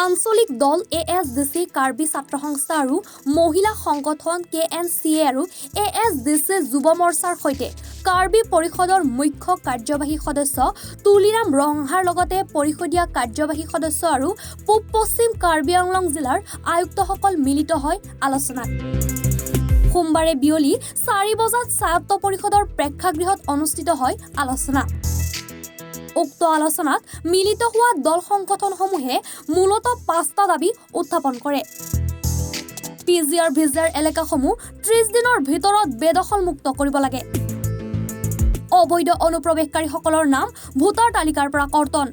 আঞ্চলিক দল এএছডিচি, কাৰ্বি ছাত্ৰ সংস্থা আৰু মহিলা সংগঠন কেএনচিএ আৰু এএছডিচি যুৱ মৰ্চাৰ সৈতে কাৰ্বি পৰিষদৰ মুখ্য কাৰ্যবাহী সদস্য তুলিৰাম ৰংহাৰ লগতে পৰিষদীয় কাৰ্যবাহী সদস্য আৰু পূব পশ্চিম কাৰ্বি আংলং জিলাৰ আয়ুক্তসকল মিলিত হয় আলোচনাত। সোমবাৰে বিয়লি 4 বজাত স্বায়ত্ত পৰিষদৰ প্ৰেক্ষাগৃহত অনুষ্ঠিত হয় আলোচনা। উক্ত আলোচনাত মিলিত হোৱা দল সংগঠনসমূহে মূলতঃ 5টা দাবী উত্থাপন কৰে। পিজিআৰ ভিজিআৰ এলেকাসমূহ 30 দিনৰ ভিতৰত বেদখলমুক্ত কৰিব লাগে, অবৈধ অনুপ্ৰৱেশকাৰীসকলৰ নাম ভোটাৰ তালিকাৰ পৰা কৰ্তন,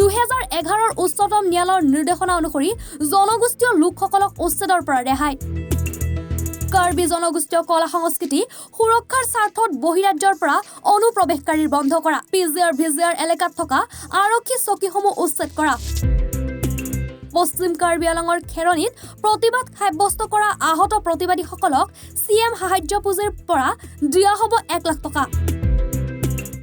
2011 উচ্চতম ন্যায়ালয়ৰ নিৰ্দেশনা অনুসৰি জনগোষ্ঠীয় লোকসকলক উচ্ছেদৰ পৰা ৰেহাই, কাৰ্বি জনগোষ্ঠীয় কলা সংস্কৃতি সুৰক্ষাৰ স্বাৰ্থত বহিৰাজ্যৰ পৰা অনুপ্ৰৱেশকাৰীৰ বন্ধ কৰা, পিজিআৰ ভিজিআৰ এলেকাত থকা আৰক্ষী চকীসমূহ উচ্ছেদ কৰা, পশ্চিম কাৰ্বি আংলঙৰ খেৰণিত প্ৰতিবাদ সাব্যস্ত কৰা আহত প্ৰতিবাদীসকলক চিএম সাহায্য পুঁজিৰ পৰা দিয়া হ'ব 1 লাখ টকা।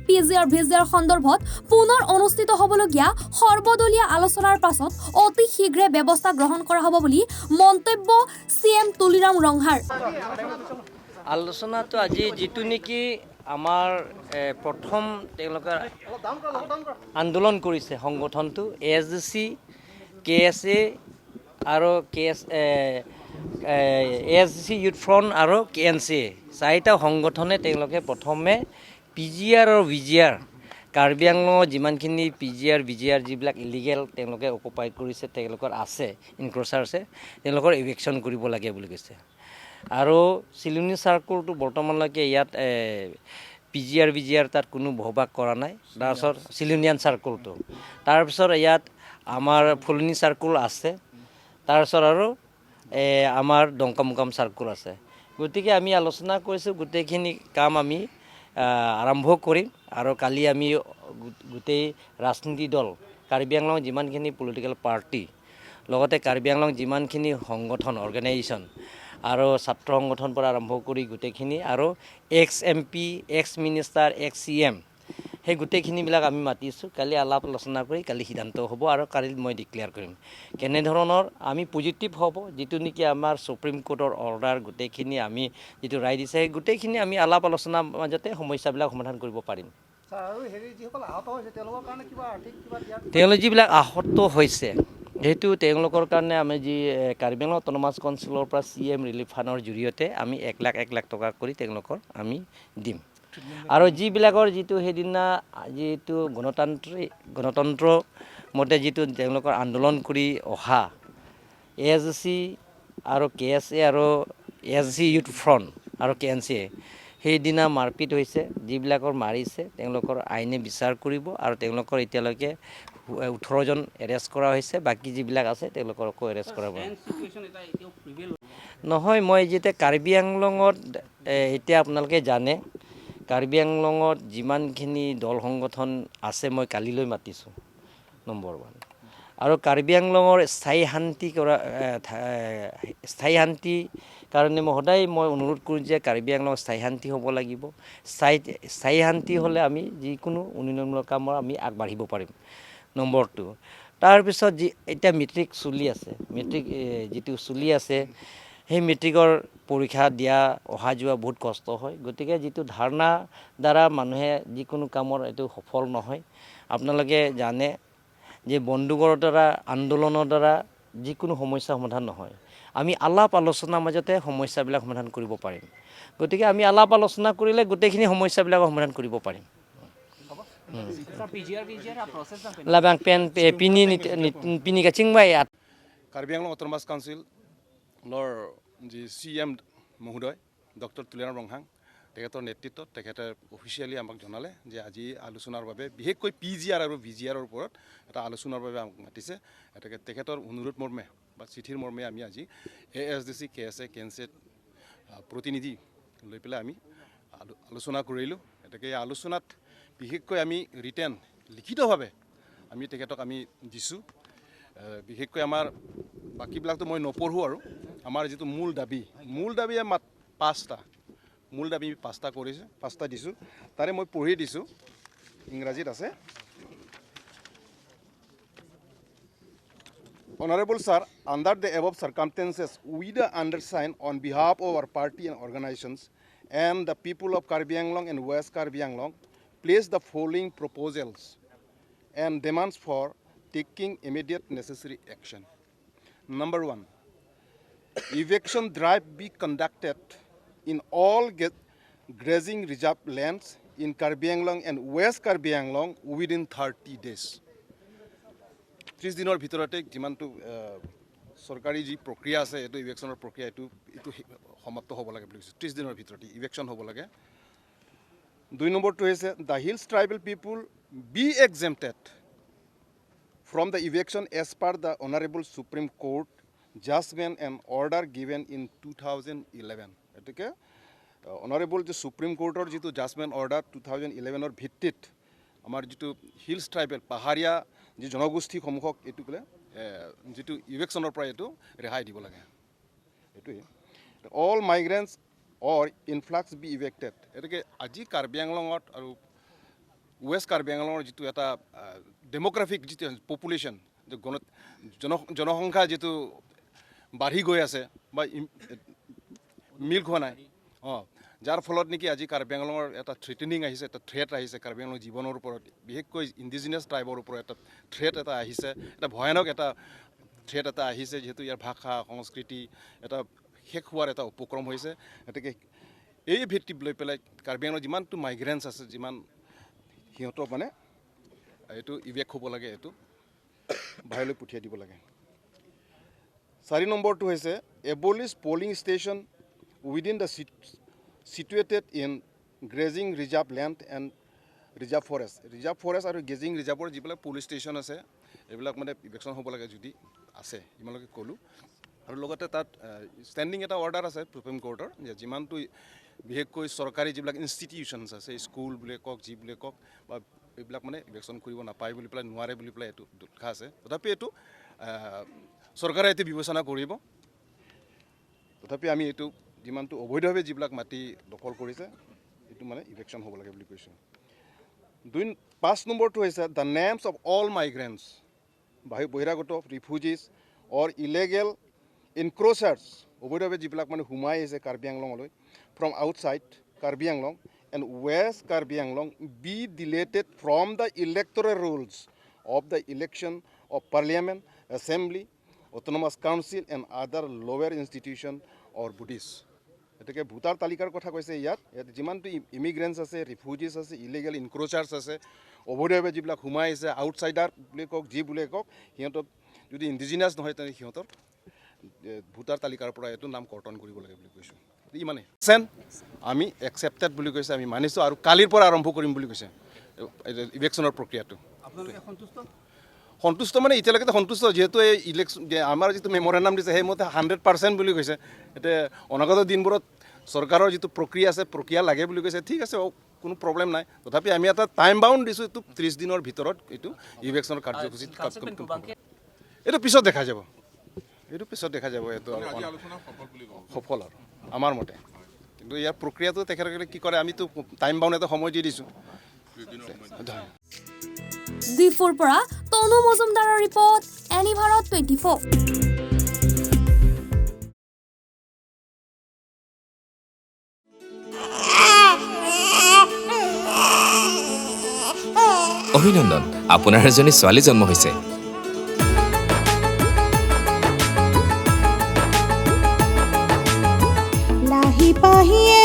পিজিআৰ ভিজিআৰ সন্দৰ্ভত পুনৰ অনুষ্ঠিত হ'বলগীয়া সৰ্বদলীয় আলোচনাৰ পাছত অতি শীঘ্ৰে ব্যৱস্থা গ্ৰহণ কৰা হ'ব বুলি মন্তব্য চিএম তুলিৰাম ৰংহাৰ। আলোচনাটো আজি যিটো নেকি আমাৰ প্ৰথম তেওঁলোকে আন্দোলন কৰিছে সংগঠনটো এএছডিচি, কেএছএ আৰু কেএছ এএছডিচি ইউথ ফ্ৰণ্ট আৰু কেএনচি এ চাৰিটা সংগঠনে তেওঁলোকে প্ৰথমে পিজিআৰ আৰু ভিজিআৰ কাৰ্বি আংলঙত যিমানখিনি পিজিআৰ ভিজিআৰ যিবিলাক ইলিগেল তেওঁলোকে অকুপাই কৰিছে, তেওঁলোকৰ আছে ইনক্ৰ'চাৰ আছে, তেওঁলোকৰ ইভিকশ্যন কৰিব লাগে বুলি কৈছে। আৰু চিলনী চাৰ্কলটো বৰ্তমানলৈকে ইয়াত পিজিআৰ ভিজিআৰ তাত কোনো বসবাস কৰা নাই। তাৰপিছত চিলনীয়ান চাৰ্কলটো, তাৰপিছত ইয়াত আমাৰ ফুলনি চাৰ্কল আছে, তাৰপিছত আৰু আমাৰ ডংকামুকাম চাৰ্কল আছে। গতিকে আমি আলোচনা কৰিছোঁ, গোটেইখিনি কাম আমি আৰম্ভ কৰিম। আৰু কালি আমি গোটেই ৰাজনীতি দল কাৰ্বি আংলং যিমানখিনি পলিটিকেল পাৰ্টি, লগতে কাৰ্বি আংলং যিমানখিনি সংগঠন অৰ্গেনাইজেশ্যন আৰু ছাত্ৰ সংগঠন পৰা আৰম্ভ কৰি গোটেইখিনি আৰু ex MP, ex minister, ex CM সেই গোটেইখিনিবিলাক আমি মাতিছোঁ। কালি আলাপ আলোচনা কৰি কালি সিদ্ধান্ত হ'ব আৰু কালি মই ডিক্লেয়াৰ কৰিম কেনেধৰণৰ আমি পজিটিভ হ'ব, যিটো নেকি আমাৰ ছুপ্ৰিম কোৰ্টৰ অৰ্ডাৰ গোটেইখিনি আমি যিটো ৰায় দিছে সেই গোটেইখিনি আমি আলাপ আলোচনাৰ মাজতে সমস্যাবিলাক সমাধান কৰিব পাৰিম। তেওঁলোক যিবিলাক আহত হৈছে সেইটো তেওঁলোকৰ কাৰণে আমি যি কাৰ্বি আংলং অট'নমাছ কাউন্সিলৰ পৰা চিএম ৰিলিফ ফাণ্ডৰ জৰিয়তে আমি 1 লাখ 1 লাখ টকা কৰি তেওঁলোকৰ আমি দিম। আৰু যিবিলাকৰ যিটো সেইদিনা যিটো গণতান্ত্ৰিক গণতন্ত্ৰ মতে যিটো তেওঁলোকৰ আন্দোলন কৰি অহা এএছচি আৰু কেএছএ আৰু এএছচি ইউথ ফ্ৰণ্ট আৰু কেএনচি এ সেইদিনা মাৰপিট হৈছে, যিবিলাকৰ মাৰিছে তেওঁলোকৰ আইনে বিচাৰ কৰিব। আৰু তেওঁলোকৰ এতিয়ালৈকে 18জন এৰেষ্ট কৰা হৈছে, বাকী যিবিলাক আছে তেওঁলোককো এৰেষ্ট কৰা হ'ব। নহয়, মই যেতিয়া কাৰ্বি আংলঙত এতিয়া আপোনালোকে জানে কাৰ্বি আংলঙত যিমানখিনি দল সংগঠন আছে মই কালিলৈ মাতিছোঁ নম্বৰ 1। আৰু কাৰ্বি আংলঙৰ স্থায়ী শান্তি কৰা স্থায়ী শান্তি কাৰণে মই সদায় মই অনুৰোধ কৰোঁ যে কাৰ্বি আংলঙত স্থায়ী শান্তি হ'ব লাগিব। স্থায়ী শান্তি হ'লে আমি যিকোনো উন্নয়নমূলক কামৰ আমি আগবাঢ়িব পাৰিম, নম্বৰ 2। তাৰপিছত যি এতিয়া মেট্ৰিক চলি আছে, মেট্ৰিক যিটো চলি আছে সেই মেট্ৰিকৰ পৰীক্ষা দিয়া অহা যোৱা বহুত কষ্ট হয়। গতিকে যিটো ধাৰণা দ্বাৰা মানুহে যিকোনো কামৰ এইটো সফল নহয়। আপোনালোকে জানে যে বন্দুকৰ দ্বাৰা আন্দোলনৰ দ্বাৰা যিকোনো সমস্যা সমাধান নহয়, আমি আলাপ আলোচনাৰ মাজতে সমস্যাবিলাক সমাধান কৰিব পাৰিম। গতিকে আমি আলাপ আলোচনা কৰিলে গোটেইখিনি সমস্যাবিলাকৰ সমাধান কৰিব পাৰিম। লাবাং পেন পিনি পিনি কাচিংবাই। কাৰ্বি আংলং অট'নমাছ কাউন্সিলৰ যি চিএম মহোদয় ডক্টৰ তুলিৰাম ৰংহাং, তেখেতৰ নেতৃত্বত তেখেতে অফিচিয়েলি আমাক জনালে যে আজি আলোচনাৰ বাবে বিশেষকৈ পিজিআৰ আৰু ভিজিআৰৰ ওপৰত এটা আলোচনাৰ বাবে আমাক মাতিছে। গতিকে তেখেতৰ অনুৰোধ মৰ্মে বা চিঠিৰ মৰ্মে আমি আজি এএছডিচি, কেএছএ, কেএনচি প্ৰতিনিধি লৈ পেলাই আমি আলোচনা কৰিলোঁ। গতিকে এই আলোচনাত বিশেষকৈ আমি ৰিটেন লিখিতভাৱে আমি তেখেতক আমি দিছোঁ। বিশেষকৈ আমাৰ বাকীবিলাকতো মই নপঢ়োঁ। আৰু আমাৰ যিটো মূল দাবী আমাৰ 5টা মূল দাবী, 5টা কৰিছোঁ, 5টা দিছোঁ, তাৰে মই পঢ়ি দিছোঁ, ইংৰাজীত আছে। Honorable Sir, under the above circumstances, we the undersigned on behalf of our party and organizations and the people of Karbi Anglong and West Karbi Anglong place the following proposals and demands for taking immediate necessary action. Number one, eviction drive be conducted in all grazing reserve lands in Karbi Anglong and West Karbi Anglong within 30 days. 30 দিনৰ ভিতৰতে যিমানটো চৰকাৰী যি প্ৰক্ৰিয়া আছে, এইটো ইভিকশ্যনৰ প্ৰক্ৰিয়া, এইটো সমাপ্ত হ'ব লাগে বুলি কৈছে। 30 দিনৰ ভিতৰতে ইভিকশ্যন হ'ব লাগে। 2 নম্বৰটো হৈছে the hills tribal people be exempted from the eviction as per the Honorable Supreme Court judgment and order given in 2011. গতিকে অনাৰেবল যে সুপ্ৰিম কোৰ্টৰ যিটো জাজমেণ্ট অৰ্ডাৰ 2011ৰ ভিত্তিত আমাৰ যিটো হিলছ ট্ৰাইবেল, পাহাৰীয়া যি জনগোষ্ঠীসমূহক এইটো বোলে যিটো ইভিকশ্যনৰ পৰা এইটো ৰেহাই দিব লাগে। এইটোৱে। All migrants or influx be evicted. গতিকে আজি কাৰ্বি আংলঙত আৰু ৱেষ্ট কাৰ্বি আংলঙৰ যিটো এটা ডেম'গ্ৰাফিক যিটো পপুলেশ্যন, গণ জন জনসংখ্যা যিটো বাঢ়ি গৈ আছে বা মিল খোৱা নাই, যাৰ ফলত নেকি আজি কাৰ্বি আংলঙৰ এটা থ্ৰেটেনিং আহিছে, এটা থ্ৰেট আহিছে কাৰ্বি আংলঙৰ জীৱনৰ ওপৰত। বিশেষকৈ ইণ্ডিজিনিয়াছ ট্ৰাইবৰ ওপৰত এটা থ্ৰেট এটা আহিছে, এটা ভয়ানক এটা থ্ৰেট এটা আহিছে, যিহেতু ইয়াৰ ভাষা সংস্কৃতি এটা শেষ হোৱাৰ এটা উপক্ৰম হৈছে। গতিকে এই ভিত্তিত লৈ পেলাই কাৰ্বি আংলঙৰ যিমানটো মাইগ্ৰেণ্টছ আছে, যিমান সিহঁতক মানে এইটো ইভিক্ট হ'ব লাগে, এইটো বাহিৰলৈ পঠিয়াই দিব লাগে। 4 নম্বৰটো হৈছে abolish polling station within the situated in grazing reserve land and reserve forest. Reserve forest আৰু গ্ৰেজিং ৰিজাৰ্ভৰ যিবিলাক পলিং ষ্টেচন আছে, এইবিলাক মানে ইভিকশ্যন হ'ব লাগে যদি আছে। ইমানলৈকে ক'লোঁ। আৰু লগতে তাত ষ্টেণ্ডিং এটা অৰ্ডাৰ আছে সুপ্ৰিম কোৰ্টৰ যে যিমানটো বিশেষকৈ চৰকাৰী যিবিলাক ইনষ্টিটিউশ্যনছ আছে, স্কুল বুলিয়ে কওক, যি বুলিয়ে কওক, বা এইবিলাক মানে ইভিকশ্যন কৰিব নাপায় বুলি পেলাই, নোৱাৰে বুলি পেলাই এইটো লিখা আছে। তথাপি এইটো চৰকাৰে এইটো বিবেচনা কৰিব। তথাপি আমি এইটো যিমানটো অবৈধভাৱে যিবিলাক মাটি দখল কৰিছে, এইটো মানে ইভিকশ্যন হ'ব লাগে বুলি কৈছোঁ। 5 নম্বৰটো হৈছে the names of all migrants, বহিৰাগত, ৰিফিউজিজ অৰ ইলেগেল ইনক্ৰ'চাৰ্ছ, অবৈধভাৱে যিবিলাক মানে সোমাই আহিছে Karbi আংলঙলৈ, from outside Karbi Anglong and West Karbi Anglong be deleted from the electoral rolls of the election of parliament, assembly, autonomous council and other lower institution or bodies. গতিকে voter তালিকাৰ কথা কৈছে ইয়াত। ইয়াত যিমানটো ইমিগ্ৰেণ্টছ আছে, ৰিফিউজিছ আছে, ইলিগেল ইনক্ৰ'চাৰ্ছ আছে, অবৈধভাৱে যিবিলাক সোমাই আহিছে, আউটছাইডাৰ বুলি কওক, যি বুলিয়ে কওক, সিহঁতক যদি ইণ্ডিজিনাছ নহয়, তেনে সিহঁতৰ ভোটাৰ তালিকাৰ পৰা এইটো নাম কৰ্তন কৰিব লাগে বুলি কৈছোঁ। ইমানেই চেন আমি একচেপ্টেড বুলি কৈছে, আমি মানিছোঁ আৰু কালিৰ পৰা আৰম্ভ কৰিম বুলি কৈছে ইভিকশ্যনৰ প্ৰক্ৰিয়াটো। আপোনালোকে সন্তুষ্ট? সন্তুষ্ট মানে এতিয়ালৈকে সন্তুষ্ট, যিহেতু এই ইলেকশ্যন আমাৰ যিটো মেমৰেণ্ডাম দিছে, সেইমতে 100% বুলি কৈছে। এতিয়া অনাগত দিনবোৰত চৰকাৰৰ যিটো প্ৰক্ৰিয়া আছে, প্ৰক্ৰিয়া লাগে বুলি কৈছে। ঠিক আছে, কোনো প্ৰব্লেম নাই। তথাপি আমি এটা টাইম বাউণ্ড দিছোঁ, এইটো 30 দিনৰ ভিতৰত এইটো ইভিকশ্যনৰ কাৰ্যসূচী। এইটো পিছত দেখা যাব, এইটো পিছত দেখা যাব। এইটো আৰু সফল আৰু আমাৰ মতে, কিন্তু ইয়াৰ প্ৰক্ৰিয়াটো তেখেতসকলে কি কৰে, আমিতো টাইম বাউণ্ড এটা সময় দি দিছোঁ। ডিফুৰ পৰা তনু মজুমদাৰৰ ৰিপৰ্ট, এনি ভাৰত 24। অভিনন্দন, আপোনাৰ এজনী ছোৱালী জন্ম হৈছে। লাহি পাহিয়ে।